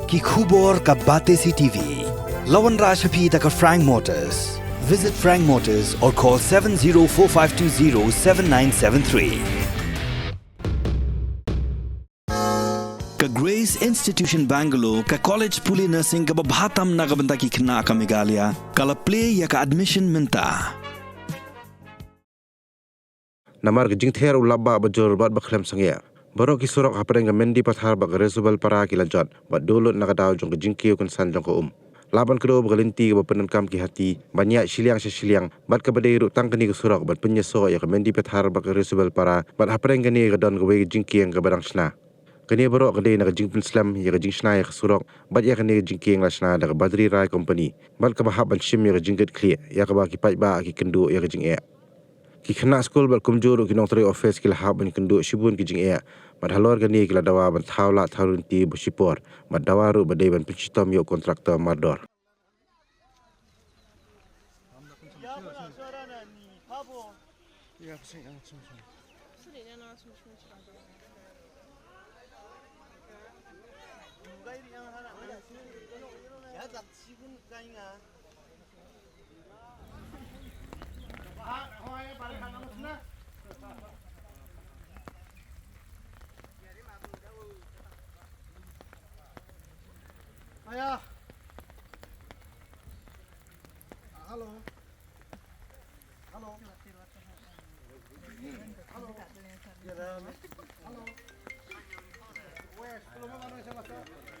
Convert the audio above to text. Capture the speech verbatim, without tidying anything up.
Ki khubor ka Batesi T V. La wanrah sha phi da ka Frank Motors. Visit Frank Motors or call seven zero four five two zero seven nine seven three. Ka Grace Institution Bangalore, ka college pule nursing kaba bha tam na ka bynta ki khynnah ka Meghalaya, ka la plie ïa ka admission mynta. Namar ka jingther u lapbah bajur bad ba khlem sangeh, baroh ki surok hapdeng ka Mendipathar bad ka Resubelpara ki la jot bad duh lut na ka daw jong ka jingkiew kynsan jong ka um. Lah ban kdew ba ka lynti kaba pyndonkam ki hati ban ïaid shiliang sha shiliang bad kaba dei ruh tang kane ka surok ban pynïasoh ïa ka Mendipathar bad ka Resubelpara bad hapdeng kane ka don kawei ka jingkieng kaba dang shna. Kane baroh ka dei na ka jingpynslem ïa ka jingshna ïa ka surok bad ïa kane ka jingkieng la shna da ka Badri Rai Company bad kaba hap ban shim ïa ka jingkitkhlieh ïa kaba ki paidbah ki kynduh ïa ka jingeh. Ki khynnah skul bad kumjuh ruh ki nongtrei office ki la hap ban kynduh shibun ki jingeh bad halor kane ki la dawa ban thaw lad thaw lynti ba shipor bad dawa ruh ba dei ban pynshitom ïa u kontraktor mardor. Aya. Hello. Hello. Hello. Hello. Wes, belum apa, wes, wes.